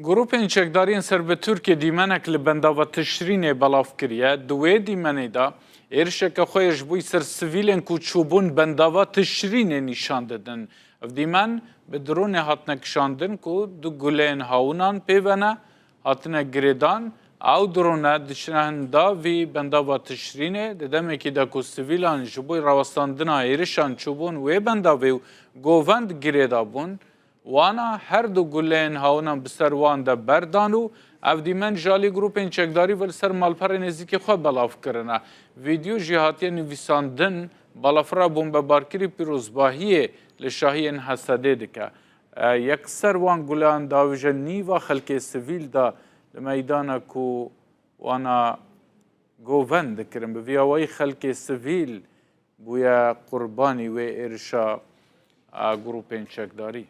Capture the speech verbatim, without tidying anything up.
Grûpên çekdariyên ser bi Tirkiyê dîmenek li bendava Tişrînê belav kiriye. Di wê dîmenê de êrişeke xwe yê ji bo ser sivîlên ku çûbûn bendava Tişrînê nîşan didin. Ev dîmen bi dronê hatine kişandin ku du guleyên hawnan pê ve ne, hatine girêdan. Ew drone diçine hin davî bendava Tişrînê, di demekî de ku sivîlan ji bo rawestandina êrişan çûbûn wê bendavê û govend girêda bûn. Wana her du guleyên hawnan bi ser wan de berdan û ev dîmen ji alî grûpên çekdarî ve li ser malperê nêzîkê xwe belav kirine. Vîdeo jî hatiye nivîsandin, balafira bombebarkirî pîrozbahiyê li şahiyên Hesedê dike. E, yek ser wan guleyan davêje nîva xelkê sivîl de li meydana ku wana govend dikirin. Bi vî awayî xelkê sivîl bûye qurbanî wê êrişa, e, grûpên çekdarî.